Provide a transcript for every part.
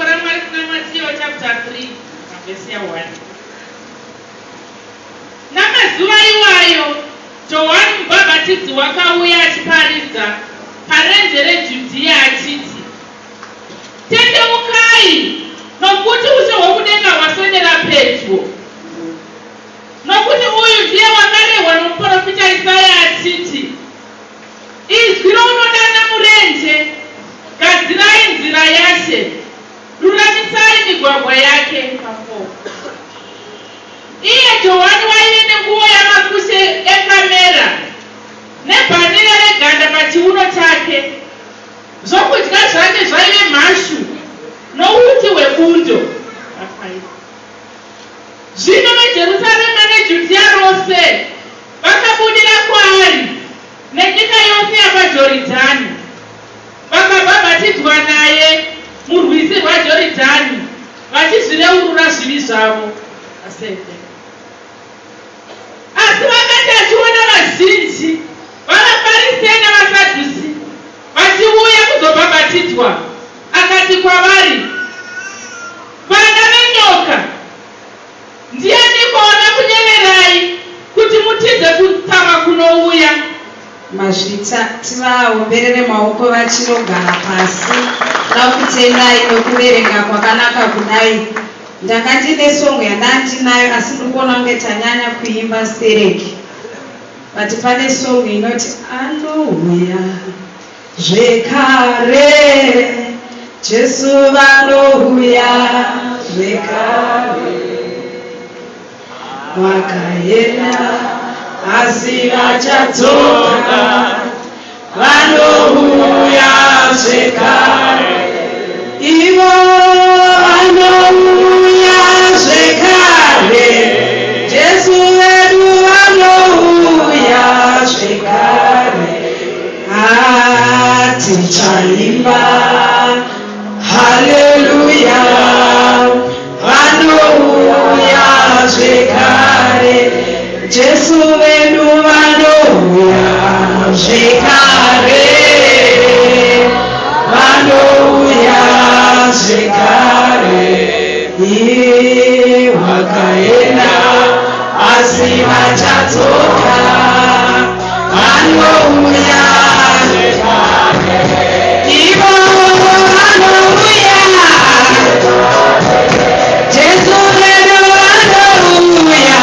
Shoko raMwari kuna Mateo chapter 3 pavhesi ya 1. Namazuva iwayo Johani Mubhabhatidzi wakauya achiparidza parenje reJudhiya achiti, Tendeukai, nokuti ushe hwokudenga hwaswedera pedyo. Nokuti uyu ndiye wakarehwa nomuporofita Isaya achiti, Izwi rounodana murenje, Gadzirai nzira yaShe, ruramisai migwagwa yake. Pa 4. Iye Johani waive nenguo yamakushe ekamera nebhanira reganda pachiuno chake. Zvokudya zvake zvaive mhashu nouti hwebundo. Pa 5. Zvino veJerusarema neJudhiya rose vakabudira kwaari nenyika yose yapaJoridhani, vakabhabhatidzwa naye murwizi rwaJoridhani, vachizvireurura zvivi zvavo. 7 asi wakati achiona vazhinji vavaFarise navaSadhusi vachiuya kuzobhabhatidzwa, akati kwavari, Vana venyoka, ndianiko wakakunyeverai kuti mutize kutsamwa kunouya? Mazvita, tivaomberere maoko vachinogara pasi. Ndakutendai nokuverenga kwakanaka kudai. Ndanga ndine song yandandinayo asi ndiri kuona kunge tanyanya kuimba stereki. But pane song inoti anouya zvekare Jesu vanouya zvekare Vakaenda asi vachadzoka vanouya zvekare Ivo vanouya zvekare Jesu vedu vanouya zvekare Haa tichaimba Haleluya Vanouya zvekare Jesu vedu vanouya zvekare Vanouya zvekare Ii vakaenda asi vachadzoka Vanouya zvekare Ivo vanouya Jesu vedu vanouya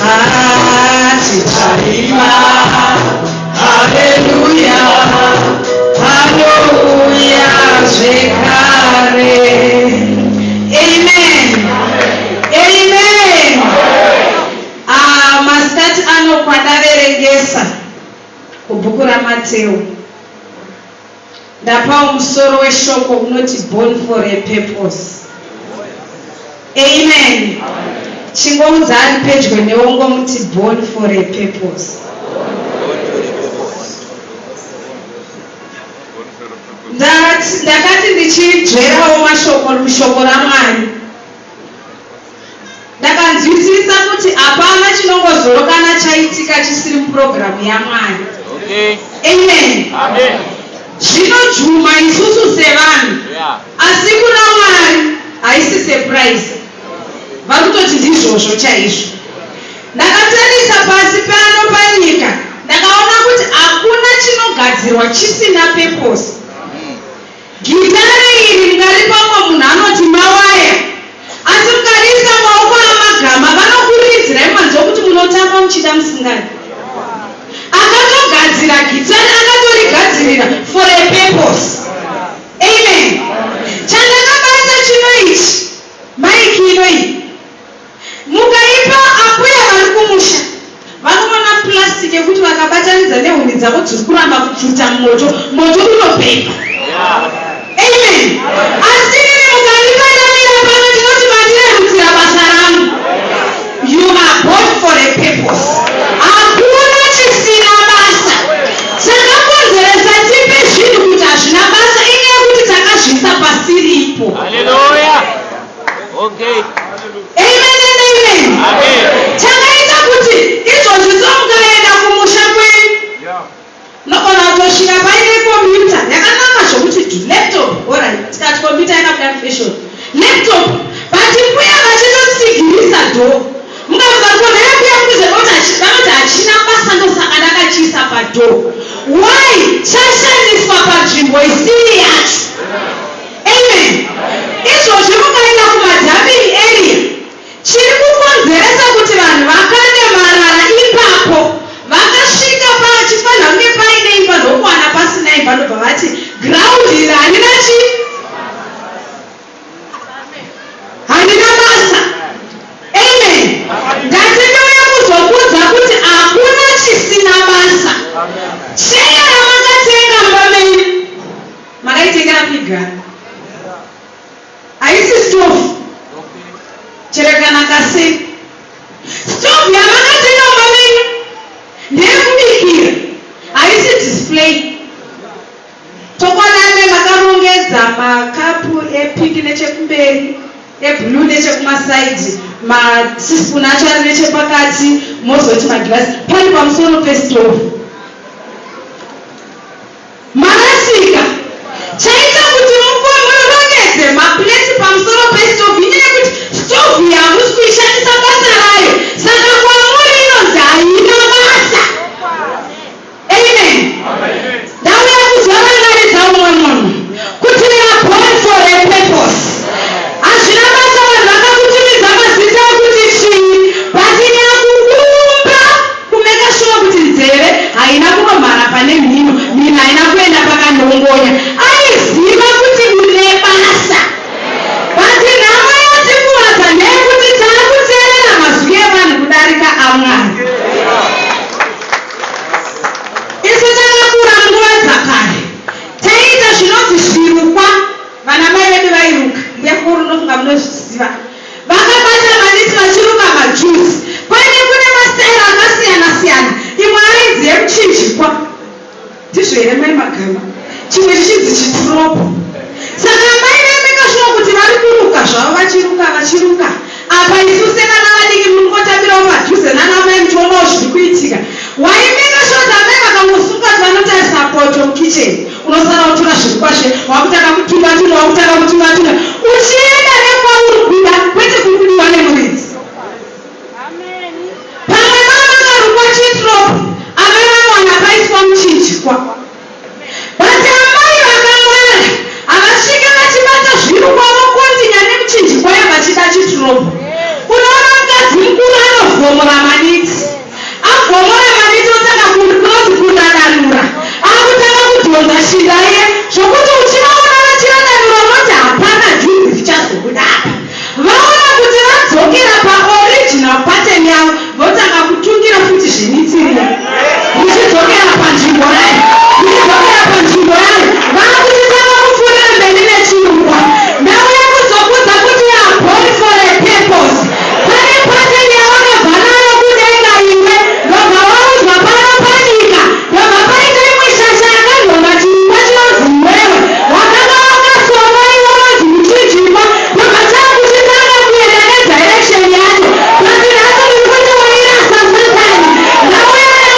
Ah, tichaimba Haleluya Vanouya zvekare Amen Amen Ah, masikati ano kwadaverengesa kubhuku raMateo Ndapawo musoro weshoko unoti Born for a Purpose. Amen. Chingoudza ari pedyo newe ungomuti born for a purpose. Ndakati ndichinzverawo mashoko mushoko raMwari Ndakanzwisisa kuti hapana chinongozorokana chaitika chisiri mupurogiramu yaMwari. Okay. Amen. Amen. Zvinojuma isusu sevanhu. Yeah. Asi kuna Mwari haisi surprise. Vari kutoti ndizvozvo chaizvo. Ndakatarisa pasi pano panyika ndakaona kuti hakuna chinogadzirwa chisina purpose. Gitare iri mukaripa umwe munhu anoti mawaya asi mukariisa mumaoko amagama vanokuridzirai manzwa kuti munotamba muchida musingadi. Akatogadzira gitare akatorigadzirira for a purpose. Amen. Chandakabata chino ichi mic ino iyi. Mukaipa ambuya vari kumusha vanoona plastic yekuti vakabatanidza nehuni dzavo dziri kuramba kupfuta moto, moto unopepa. Amen. Asi inini mukandipa ndamira pano ndinoti mandirerutsira basa rangu. You are born for a purpose. Hakuna chisina basa. Chakakonzeresa tipe zvinhu kuti hazvina basa inyaya yekuti takazviisa pasiripo. Hallelujah. Okay. Amen and amen. Amen. Chakaita kuti izvozvi so mukaenda kumusha kwenyu munogona kutosvika paine computer yakanaka zvokuti dhu laptop alright. Chashandiswa panzvimbo isiri yacho. Amen. Izvozvi mukaenda kumadumping area, chiri kukonzeresa kuti vanhu vakande marara ipapo, vakasvika pachifanira kunge paine imba, ndokuwana pasina imba, ndobva vati ground iri harina chii, handina basa. Amen. Ndati ndouya kuzokudza kuti hakuna chisina basa. Cheya ramakatenga mumba menyu, makaitengera kuigara, haisi stove. Chero kana kasei, stove yamakatenga mumba menyu ndeyekubikira, haisi display. Tokwanane makarongedza makapu epink nechekumberi, eblue nechekumasaidhi, mateaspoon acho ari nechepakati, mozoti magirasi pari pamusoro pestove. Marasika. Chaita kuti murongedze mapleti pamusoro pestove inyaya yekuti stove hamusi kuishandisa basa rayo, saka kwamuri inonzi haina basa. Amen. Ndauya kuzorangaridza umwe munhu kuti we are born for a purpose. Hazvina basa vanhu vakakutumidza mazita ekuti chii, but nyakuumba kumake sure kuti nzeve haina kunomhara pane mhino, mhino haina kuenda pakandongonya, aiziva kuti une basa. But nhamo yatikuwadza ndeyekuti taakuteerera mazwi evanhu kudarika aMwari. Isu takakura munguva dzakare, taiita zvinonzi zvirukwa. Vana mai vedu vairuka. Mbuya kuru, unofunga munozviziva, vakabata maniti vachiruka majuzi. Kwaine kune masitairo akasiyana siyana. Imwe ainzi yemuchinjikwa, ndizvo here, mai Magama? Chimwe chichinzi chitiropo. Saka mai vaimake sure kuti vari kuruka zvavo, vachiruka, vachiruka. Apa isu sevana vadiki munongotambirawo padhuze nana mai, muchionawo zviri kuitika. Waimake sure kuti amai vakangosunga kuti vanotarisa poto mukicheni, unosara utora zvirukwa zve, wakutanga kutunga tunga, wakutanga kutunga tunga, uchienda nekwauri kuda, kwete kuri kudiwa nemuridzi. Pamwe mama vakarukwa chitropo, amai vanowana paiswa muchinjikwa. But amai vakangwara havasvike vachibata zvirukwa vokontinya nemuchinjikwayo vachida chitropo. Unoona mukadzi mukuru anovhomora maniti, avhomora maniti, otanga kunoti kudadanura, akutanga kudhonza shinda iye, zvokuti uchivaona vachivadanura unoti hapana juzi richazobuda apa. Vaona kuti vadzokera paoriginal pattern yavo, votanga kutungira futi zvinitsiriya, richidzokera panzvimbo yayo, richidzokera panzvimbo yayo, vakuchitanga kupfuurira mberi nechirukwa. Ndauya kuzokudza kuti you are born for a purpose. Pane pattern yaunobva nayo kudenga iwe, ndobva waudzwa pano panyika, ndobva paita imwe shasha yakanhonga chirukwa chinonzi iwewe, wakanga wakasoma iwe, unonzi muchinjikwa, ndobva chakuchitanga kuenda nedirection yacho. But nhasi uri kuti wairasa Satani. Ndauya.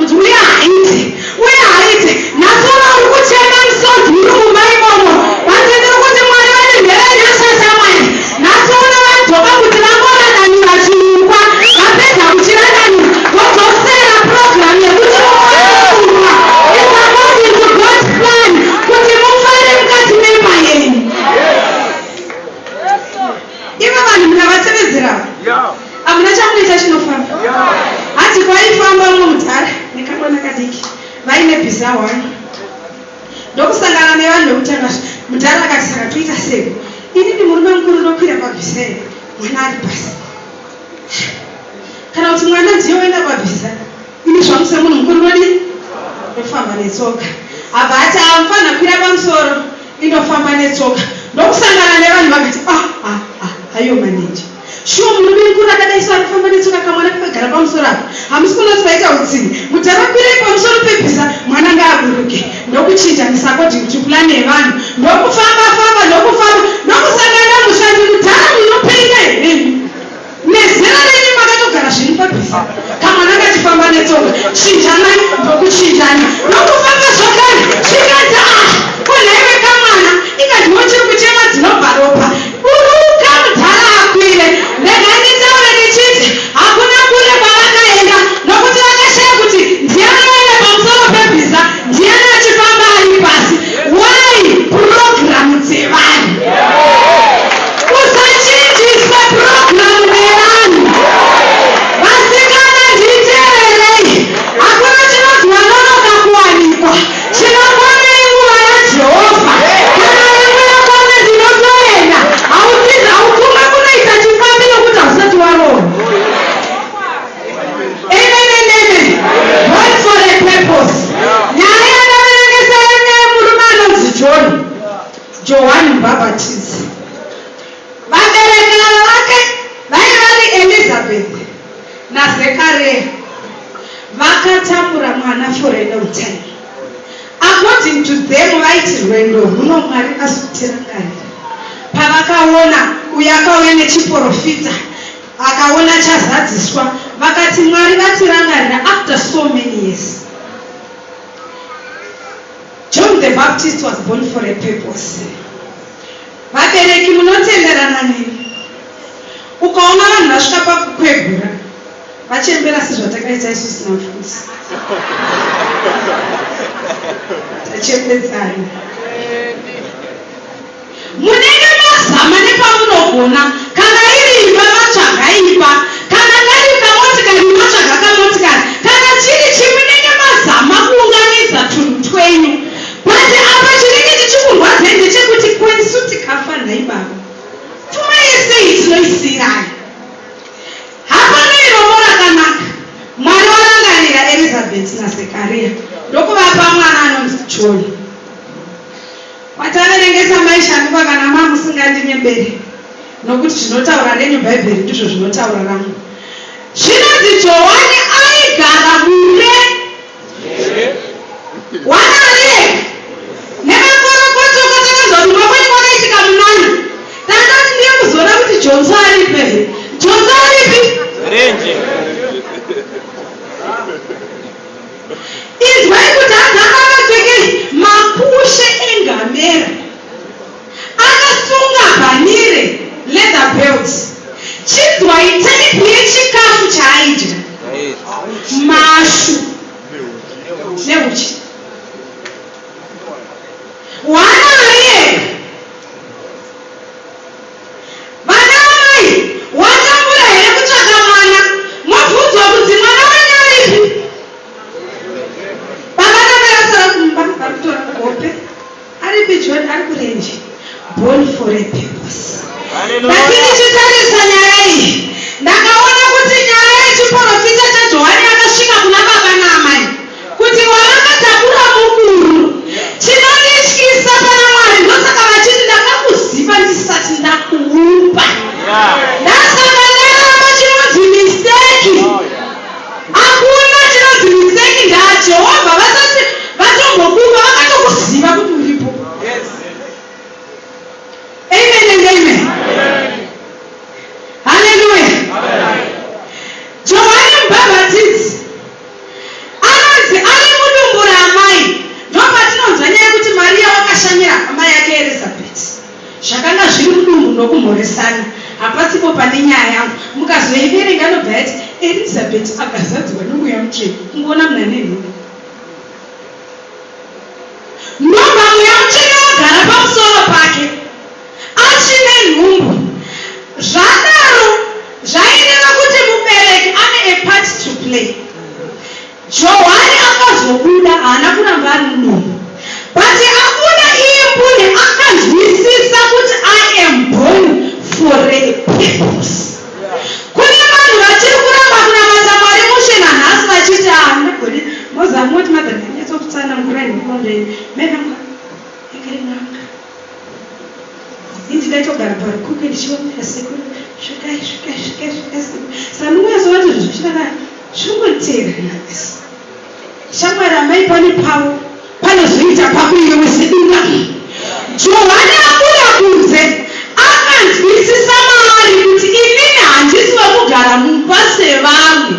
Kuti uye haaite, uye haaite. Nhasi uno uri kuchema misodzi uri mumba imomo. But ndiri kuti Mwari vane mhere nyasha shamwari. Nhasi uno vadzoka kuti vangoradanura chirukwa. Vapedza kuchiradanura vodzosera program yekuti muwane kunwa. It's according to God's plan kuti mufare mukati memba yenyu. Ivo vanhu mukavatevedzera hamuna chamunoita chinofamba. Hanzi kwaifamba umwe mudhara nekamwana kadiki vaine bhiza hwani ndokusangana nevanhu vekutanga mudhara akati saka toita sei inini murume mukuru ndokwira pabhiza here mwana ari pasi kana kuti mwana ndiye oenda pabhiza ini zvangu semunhu mukuru ndodii ndofamba netsoka abva ati amufana kwira pamusoro indofamba netsoka ndokusangana nevanhu vakati ah, ah, ah, hayo manenje shuwa murume mukuru akadai so arikufamba netsoka kamwana kakagara pamusoro apa hamusi kuona kuti vaita utsinye mudhara kwirai pamusoro pebhiza mwana ngaaburuke ndokuchinjanisa according to plan yevanhu ndokufamba famba ndokufamba ndokusangana mushandi mudhara munopenga here Nezera renyu makatogara zvenyu pabhiza kamwana kachifamba netsoka chinjanai ndokuchinjana ndokufamba zvakare zvikanzi ah ko nhaiwe kamwana inga ndiwe uchiri kuchema dzinobva ropa buruka mudhara akwire regai nditaure ndichiti hakuna kure kwavakaenda nokuti vakashaya kuti ndiani oenda pamusoro pebhiza ndiani achifamba ari pasi why program dzevanhu Usachinjiswe program nevanhu. Vasikana nditeererei. Hakuna chinonzi wanonoka kuwanikwa. Chinokwana inguva yaJehovha. Kana yangu yakwana ndinotoenda. Hautizi hauguma kunoita chifambi nokuti hausati waroorwa. Amen and amen. Born for a purpose. Nyaya yandaverengesa yenyaya yemurume anonzi John. Johani Mubhabhatidzi. Vabereki ava vake vaiva vari Elizabeth naZekaria. Vakatambura mwana for a long time. According to them vaiti rwendo rwuno Mwari azotirangarira. Pavakaona uyo akauya nechiporofita akaona chazadziswa vakati Mwari vatirangarira after so many years. John the Baptist was born for a purpose. Vabereki munotenderana neni? Ukaona vanhu vasvika pakukwegura vachembera sezvatakaita isusu namufundisi. Tachembedzana. Munenge mazama nepamunogona kana iri imba matsvaga imba kana kari kamotikari matsvaga kamotikari kana chiri chii munenge mazama kuunganidza tunhu twenyu but apa chinenge chichikurwadzai ndechekuti ko isu tikafa nhai baba pfuma yese iyi tinoisiirani Hapana irombo rakanaka. Mwari warangarira Elizabeth naZekaria ndokuvapa mwana anonzi John. Kwataverengesa mai Shanduka kana ma musingandinyebere nokuti zvinotaura renyu bhaibheri ndizvo zvinotaura rangu. Zvinonzi Johwani aigara mure Wana ari ega nemakorokoto kwatakanzwa kuti kumba kwenyu kwakaitika munana. Tangati ndiye kuzoona kuti Jonso aripo here. Jonso aripi? Renje. Inzwai kuti hanzi anga akapfekei makushe engamera. Akasunga bhanire, leather belt. Chinzwai type yechikafu chaaidya. Mashu neuchi. Hwana ari ega. Vana amai watambura here kutsvaka mwana mobvunzwa kunzi mwana wenyu aripi? Baba namai vasara kumba vari kutora hope. Aripi John ari kurenje born for a purpose. Ndati ndichitarisa nyaya iyi ndakaona kuti nyaya yechiporofita chaJohani yakasvika kuna baba naamai kuti wavakatakura mukuru. Chinondityisa pana ndiri mudumbu nokumhoresana hapasipo pane nyaya yangu. Mukazoiverenga anobva yati Elizabeth akazadzwa nomweya mutsvene. Kungoona munhu ane nhumbu. Ndobva mweya mutsvene wagara pamusoro pake achine nhumbu. Zvadaro zvaireva kuti mubereki ane a part to play. Johani akazobuda haana kuramba ari mudumbu but abuda iye mbune akanzwisisa kuti I am born for a purpose. Kune vanhu vachiri kuramba kunamata Mwari mushe nanhasi vachiti ah ndagoni moziva moti mother ndanyatsokutsana nhoroondo yenyu mai vangu yanga iri n'anga. Ini ndaitogara parukukwe ndichivamira sekuru svikai svikai svikai svikai sekuru saka ndinonyatsoona kuti zvinhu zvichidakara zvinongoteerana basi shamwari amai pane pavo panozoita pako iwewe sedunga Johani abuda kunze akanzwisisa maari kuti inini handisi wekugara mumba sevamwe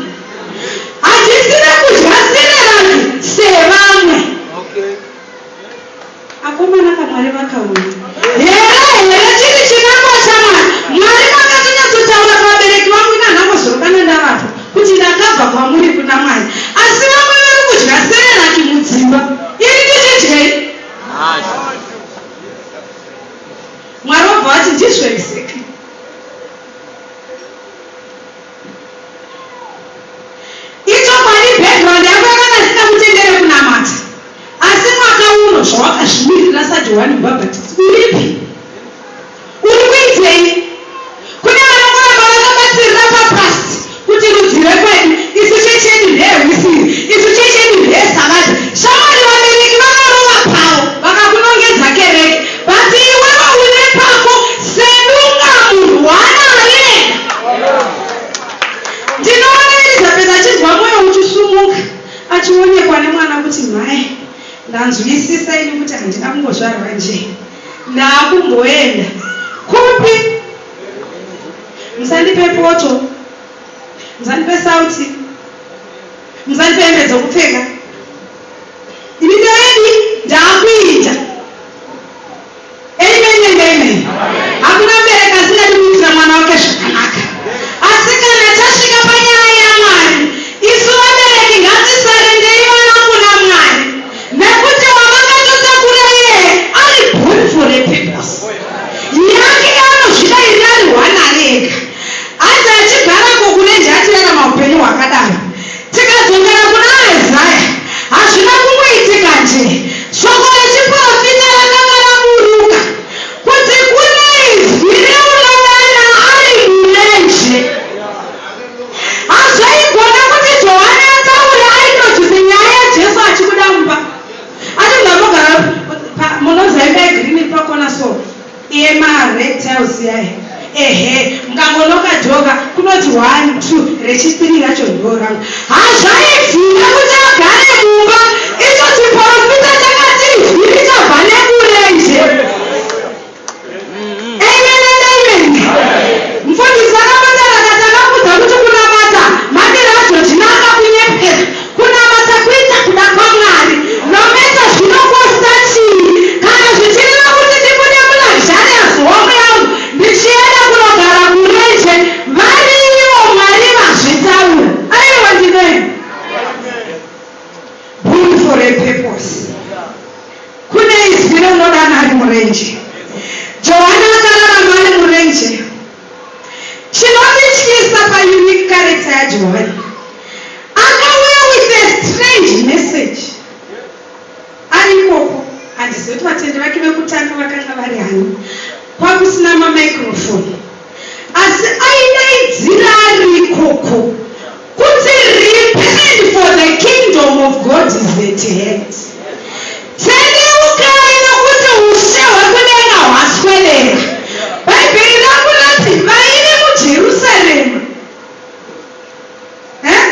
handisi rekudya sereraki sevamwe Okay. Akomana ka Mwari vakauya. Here here chiri chinangwa chaMwari. Mwari vakatonyatsotaura kuvabereki vangu ini handambozoro kana ndavapo kuti ndakabva kwamuri kuna Mwari. Asi vamwe vari kudya sereraki mudzimba. Ini ndichidyei? Hasha. Mwari vobva vati ndizvo exactly. Ichokwadi background yako yakanga isingakutendere kunamata asi mwaka uno zvawakazvimirira saJohani Mubhabhatidzi uripi? Uri kuitei? Kune vanongoramba vakabatirira papast kuti rudzi rwekwedu isu chechi yedu ndeyehwisiri isu chechi yedu ndeyesavadha. Shamwari vabereki vakarova pavo vakakunongedza kereke but iwewe une pako sedunga munhu waanaye. Ndinoona Elizabeth achinzwa moyo uchisumuka achionekwa nemwana kuti mhai ndanzwisisa ini kuti handina kungozvarwa nje ndaakumboenda kupi musandipe poto musandipe sauti musandipe hembe dzokupfeka ini ndoedi ndaakuita Amen and amen. Hakuna mubereki asingadi kuitira mwana wake zvakanaka. Asi kana tasvika panyaya yaMwari, isu vabereki ngatisarendei vana kuna Mwari. Nekuti wavakatotakura iyeye ari born for a purpose. Yake yaanozvida iri ari one ari ega. Hanzi achigarako kurenje achirarama upenyu hwakadaro. Tikadzokera kuna Isaya, hazvina kungoitika nje. Shoko rechiprofita rakanga raburuka kuti kune izwi reunodana ari murenje. Hazvaigona kuti Johani ataure aintroduce nyaya yaJesu achibuda mumba. Achibva ambogara munoziva imba yegreen iri pakona so. Yema red tiles yaya ehe mukangonoka door ka kunoti one two rechipiri racho ndoo rangu hazvaibvira kuti agare mumba icho chiporofita chakati izwi richabva nekurenje amen and amen mfundisi akapatara akati akakudza kuti kunamata madera aJojina akakunyepera Kunamata kuita kuda kwaMwari no matter zvinokosta chii. Kana zvichireva kuti ndibude muluxurious home yangu ndichienda kunogara kurenje variivo Mwari vazvitaura. Aiwa ndinoenda. Born for a purpose. Kune izwi reunodana ari murenje. Johani akararama ari murenje. Chinondityisa pa unique character yaJohani akauya with a strange message ari ikoko handizive kuti vatendi vake vekutanga vakanga vari ani kwakusina mamicrophone asi aidaidzira ari ikoko kuti repent for the kingdom of God is at hand. Tendeukai nokuti ushe hwekudenga hwaswedera. Bhaibheri rangu rati vaive muJerusarema eh?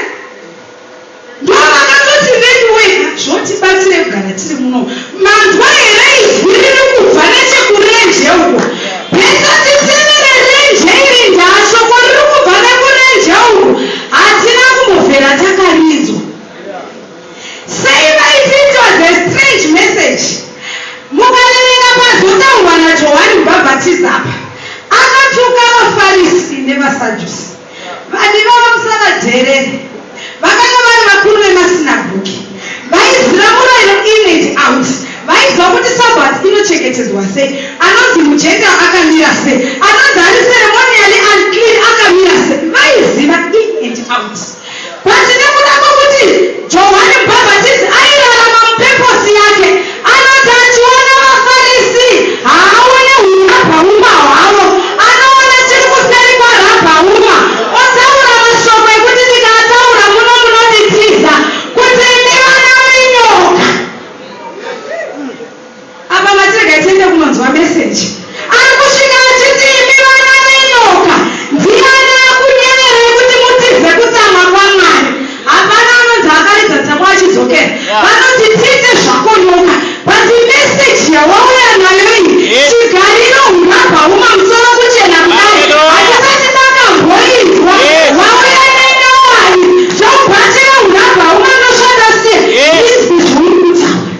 Ndovakatoti veduweka zvotibatsirei kugara tiri muno. Manzwa here izwi riri kubva nechekurenje uko? Better titevere renje iri ndaa shoko riri kubva nekurenje uko hatina kumbobvira takarinzwa. Sei vaiti it was a strange message? Mukaverenga pazotaurwa naJohani Mubhabhatidzi apa. Musateerere. Vakanga vari vakuru vemasinagogi. Vaiziva murayiro in and out. Vaiziva kuti Sabbath inochengetedzwa sei, anonzi muGentile akamira sei, anonzi ari ceremonially unclean akamira sei. Vaiziva in and out. But nekuda kwokuti Johani Mubhabhatidzi airarama mupurpose yake, anoti achiona vaFarisi haaone hurabhauma hwavo, anoona chiri kuseri kwarabhauma, otaura mashoko ekuti ndikaataura muno munonditiza, kuti imi vana venyoka. Apa matirega tiende kunonzwa message. Ari kusvika achiti imi vana venyoka, ndiani akunyeverai kuti mutize kutsamwa kwaMwari? Hapana anonzi akaridza tsamwa achidzokera. Vanoti tiite zvakonyoka. But message yawauya nayo iyi, chigariro hungabva musoro kuchena kudai. Hatisati takamboinzwa. Wauya nenyowani. Zvobhatira hungabva unoshanda sei? Izvi zvauri kutaura.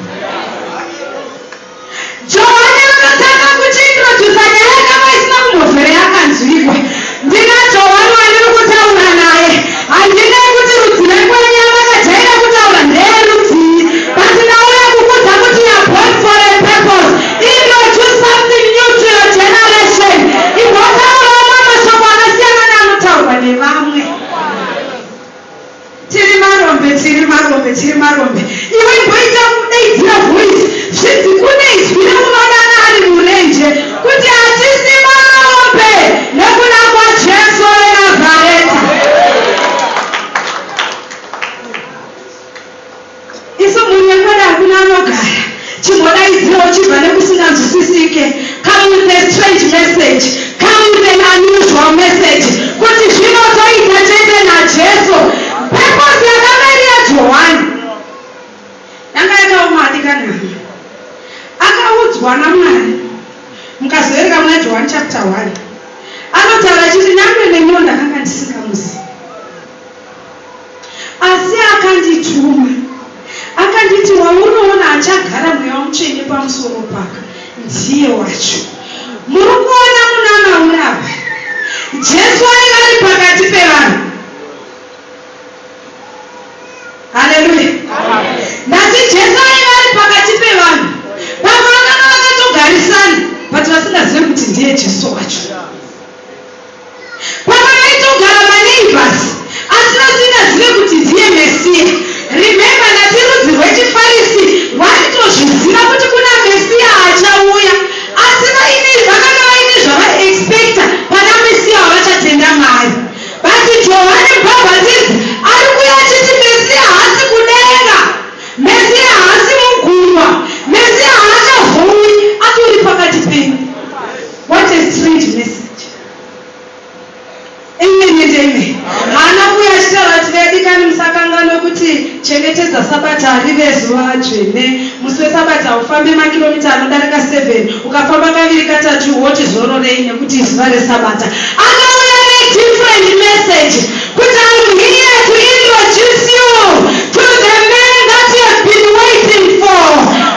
Johani akatanga kuchiintrodusa nyaya yakanga isina kumbovhera yakanzwikwa. Ndina Johani wandiri kutaura naye. Handinei kuti rudzi rwekwenyu makajaira kutaura ndeyerudzii, but ndauya kukudza kuti you are born for a purpose. Introduce something new to your generation. Imbotaurawo mamwe mashoko akasiyana neanotaurwa nevamwe. Tiri marombe, tiri marombe, tiri marombe. Iwe imboita kudaidzira voice, zvinzi kune izwi reunodana ari murenje kuti hatisi marombe nekuda kwaJesu weNazareta. Isu mhuri yekweda hakuna anogara. Chimbodaidzirawo chibva nekusinganzwisisike. Come with a strange message, come with an unusual message, kuti zvinotoita chete naJesu. Purpose yakanga iri yaJohani yanga yakaoma, adikani hama. Akaudzwa naMwari. Mukazoverenga muna Johani chapter 1, anotaura achiti nyangwe neniwo ndakanga ndisingamuzivi, asi akandituma akanditi, waunoona achagara Mweya Mutsvene pamusoro paka ndiye wacho. Muri kuona munana uri apa? Jesu aiva ari pakati pevanhu. Haleluya! Ndati Jesu aiva ari pakati pevanhu. Pamwe vakanga vakatogarisana, but vasingazivi kuti ndiye Jesu wacho. Pamwe vaitogara maneighbors, asi vasingazive kuti ndiye Mesiya. Remember, ndati rudzi rwechiFarisi rwaitozviziva kuti kuna Mesiya achauya, asi vaine vakanga vaine zvavaiexpecta pana Mesiya wavachatenda maari. But Johani Mubhabhatidzi ari kuuya achiti Mesiya haasi kudenga, Mesiya haasi mugungwa, Mesiya haachazouyi, atori pakati penyu. What a strange message! Amen and amen. Haana kuuya achitaura kuti vedikani, musakanganwe kuti chengetedza Sabata rive zuva dzvene. Musi weSabata haufambi makiromita anodarika 7. Ukafamba kaviri katatu woti zororei nekuti izuva reSabata. Akauya nedifferent message kuti I'm here to introduce you to the man that you have been waiting for.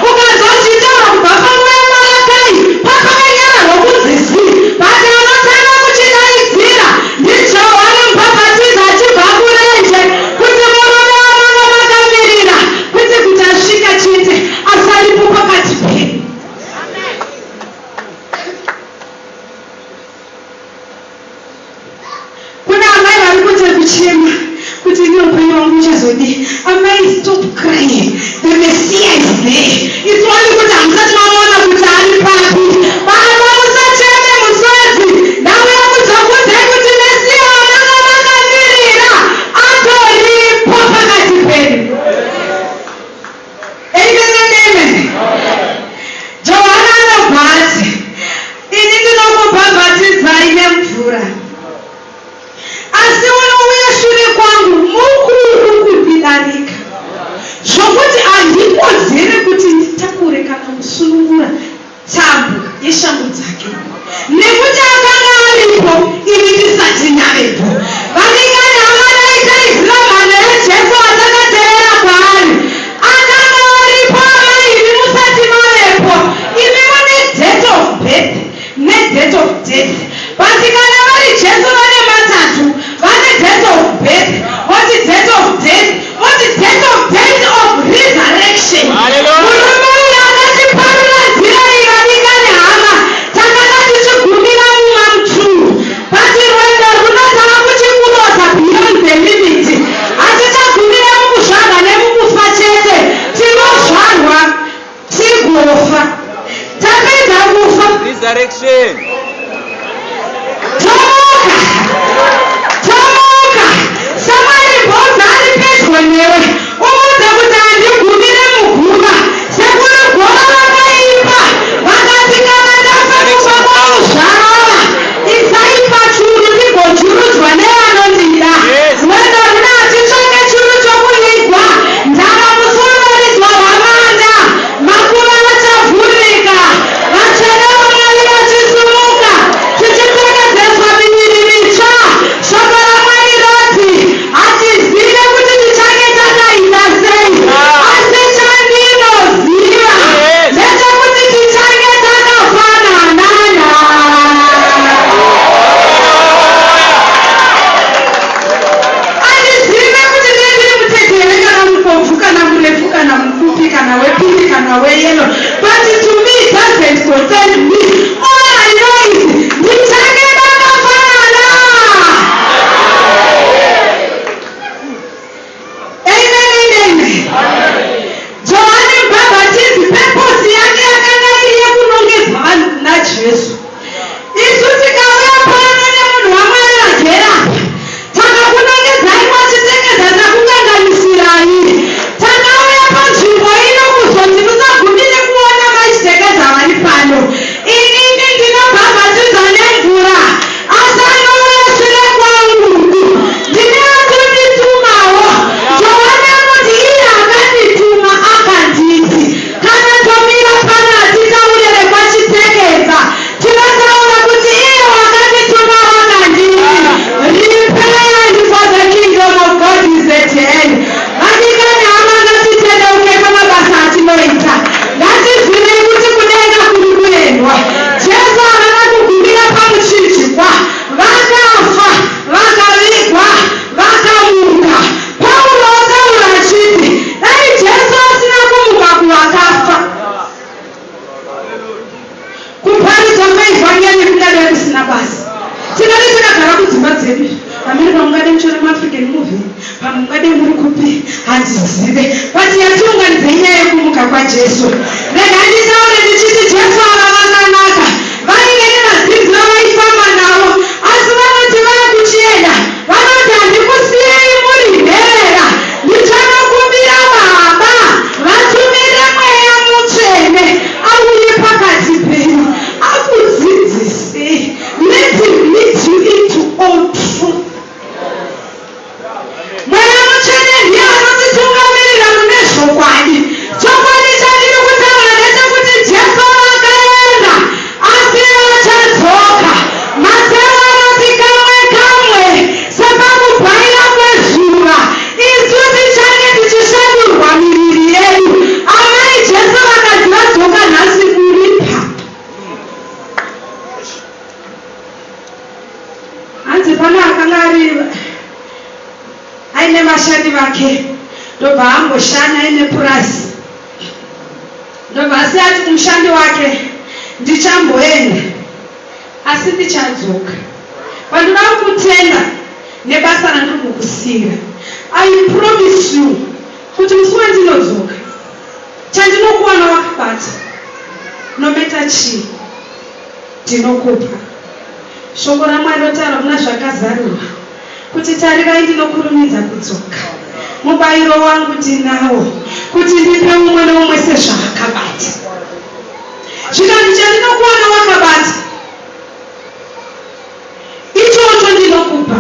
Ukazozvitaura kubva panguva yaMarakai pakakanyararwa kunzi zi, but anotanga kuchidaidzira ndiJohani Mubhabhatidzi achibva kurenje kuti murume wamanga makamirira kwete kuti asvika chete, asi aripo pakati penyu. Kuna amai vari kunze kuchema. Resurrection. Tomuka! Tomuka! Samueri Bhodza ari pedyo newe. Umuudze kuti handigumire muguva. Sekuru Goro vakaimba vakati kana ndafa kumba kwangu zvarova. Isai pachuru ndigochurudzwa nevanondida. Yes. Rwendo rwuno hatitsvake churu chokuvigwa. Ndava musi unoridzwa hwamanda. Makuva achavhurika. Vatsvene vaMwari vachisimuka. Tichipfekedzeswa miviri mitsva. Shoko raMwari roti hatizive kuti tichange takaita sei. Asi chandinoziva Yes. ndechekuti tichange takafanana. Handizive kuti ndiri mutete here kana mukobvu kana murefu kana mupfupi kana wepink kana weyellow, but to me it doesn't concern me. All I know is ndichange ndakafanana. Amen and amen. Johani Mubhabhatidzi purpose yake yakanga iri yekunongedza vanhu kuna Jesu. Isu tikauya pano nemunhu waMwari vagere apa, takakunongedzai kwaChitekeza, takukanganisirai. Takauya panzvimbo ino kuzoti musagumire kuona vaChitekeza vari pano. Inini ndinobhabhatidza nemvura, asi anouya shure kwangu ndine atonditumawo. Johani anoti iye akandituma akanditi kana tomira pano hatitaurire kwaChitekeza, tinotaura kuti iye wakandituma wakanditi repent, for the kingdom of God is at hand. Vadikani hama, ngatitendeuke pamabasa atinoita. Ngatizivei kuti kudenga kuri kuendwa. Jesu havana kugumira pamuchinjikwa. Vakafa, vakavigwa, vakamuka. Pauro ataura achiti dai Jesu asina kumuka kuvakafa, kuparidzwa kweivhangeri kungadai kusina basa. Tingade takagara kudzimba dzedu pamene, pamungade muchiona maAfrican movie, pamwe mungade muri kupi handizive, but yatiunganidze inyaya yekumuka kwaJesu. Rega nditaure ndichiti Jesu ava vakanaka. Vainge nevadzidzi vavaifamba navo, asi vanoti vakuchienda vanoti, "Handikusiyei muri nherera. Ndichanokumbira Baba vatumire Mweya Mutsvene auye pakati penyu akudzidzisei." Let him lead you into all truth. Mweya Mutsvene ndiye anotitungamirira mune zvokwadi. Chokwadi chandiri kutaura ndechekuti Jesu vakaenda, asi vachadzoka. Mateo anoti kamwe kamwe sepakubhaira kwezuva isu tichange tichishandurwa miviri yedu. Amai, Jesu vakati vadzoka nhasi, uripa hanzi pano akanga ari aine vashandi vake, ndobva amboshanya aine purasi, ndobva asi ati kumushandi wake, "Ndichamboenda, asi ndichadzoka. Pandoda kukutenda nebasa randiri kukusiyira. I promise you kuti musi wandinodzoka, chandinokuwana wakabata, no matter chii, ndinokupa." Shoko raMwari rotaura kuna Zvakazarurwa kuti, "Tarirai, ndinokurumidza kudzoka. Mubayiro wangu ndinawo kuti ndipe umwe neumwe sezvaakabata." Zvikanzi, "Chandinokuwana wakabata ichocho ndinokupa."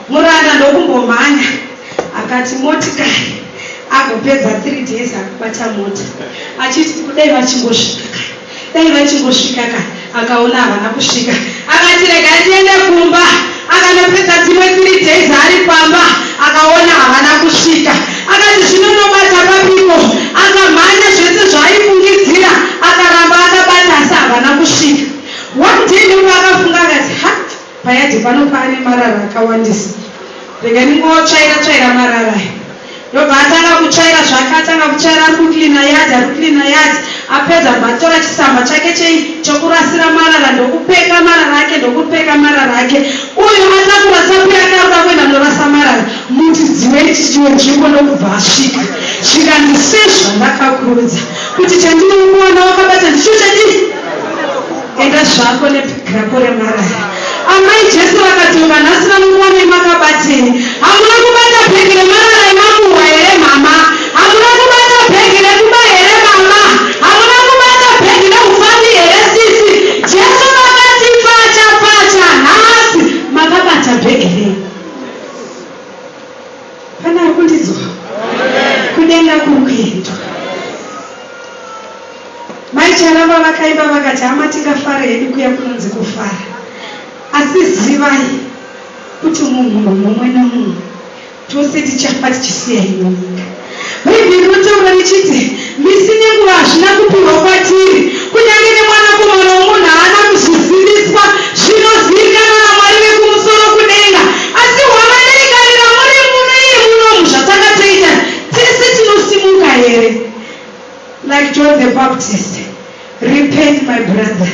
Muranda ndokumbomhanya akati motikari, agopedza 3 days akubata mota achiti kudai vachingosvika kani, dai vachingosvika kani. Akaona havana kusvika, akati rega ndiende kumba. Akanopedza dzimwe 3 days ari pamba, akaona havana kusvika, akati zvinonobata papiko. Akamhanya zvese zvaaifungidzira, akaramba akabata, asi havana kusvika. One day ndipo akafunga akati, "Ha, payadhi pano paane marara akawandisa. Rega ndingotsvaira tsvaira marara aya." Ndobva atanga kutsvaira zvake. Atanga kutsvaira, ari kucleana yard, ari kucleana yard. Apedza, bva atora chisamba chake chei chokurasira marara, ndokupeka marara ake, ndokupeka marara ake. Uyu atakura tsapu yake, arikuda kuenda norasa marara, mutidzi wenzvimbo ndokubva asvika. Zvikanzi, "Sezvandakakuudza kuti chandinokuwana wakabata ndicho chadii." Enda zvako nebhegi rako remarara. Amai Jesu vakadzoka nhasi vanokuwanai makabatei? Hamuna kubata bhegi remarara emakuhwa here mama? Hamuna kubata bhegi rekuba here mama? Hamuna kubata bhegi reufambi here sisi? Jesu vakati pfacha pfacha nhasi makabata bhegi rei? Pane ari kundinzwa? Kudenga kuri kuendwa. Mai Charamba vakaimba vakati hama tingafare hedu kuya kunonzi kufara asi zivai kuti munhu mumwe nemumwe tose tichafa tichisiya ino nyika. Bhaibheri rinotaura richiti misi nenguva hazvina kupiwa kwatiri kunyange nemwanakomana womunhu haana kuzviziviswa zvinozivikanwa naMwari vekumusoro kudenga asi hwama neikarira muri muno iye munomu zvatakatoita tese tinosimuka here Like John the Baptist, repent my brother,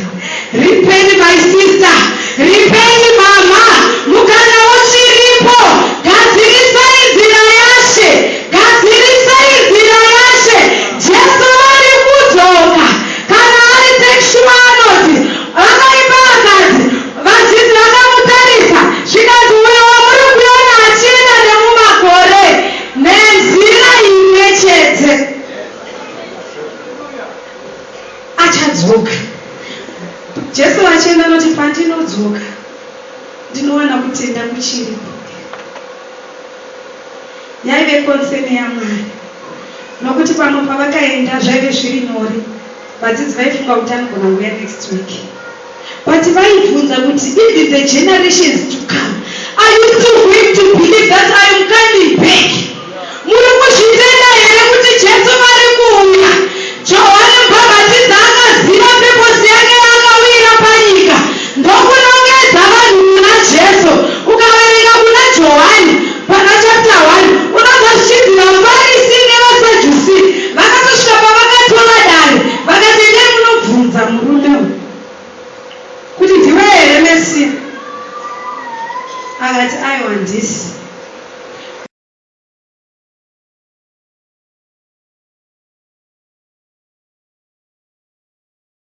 repent my sister, repent mama, mukana uchiripo, gadzirisai nzira yaShe, gadzirisai nzira yaShe, Jesu ari kudzoka. Kana ari Takesure anoti, vakaimba akati, vadzidzi vakamutarisa, zvikanzi uyo wamuri kuona achienda nemumakore nenzira imwe chete. Achadzoka. Jesu achienda anoti, Pandinodzoka, ndinowana kutenda kuchiripo. Yaive konseni yaMwari. Nokuti pamwe pavakaenda zvaive zviri nyore. Vadzidzi vaifunga kuti anogona kuuya next week. But vaibvunza kuti even the generations to come, are you still going to believe that I am coming back? Muri kuzvitenda here kuti Jesu vari kuuya? Johane Mubhabhatidzi akaziva purpose yake yaakauyira panyika ndokunongedza vanhu kuna Jesu. Ukaverenga kuna Johane pana chapter 1 unonzwa zvichinzi vaFarisi nevaSadhusi vakatosvika pavakatora dare vakati endai munobvunza murume uyu kuti ndiwe here Mesiya? Akati aiwa handisi.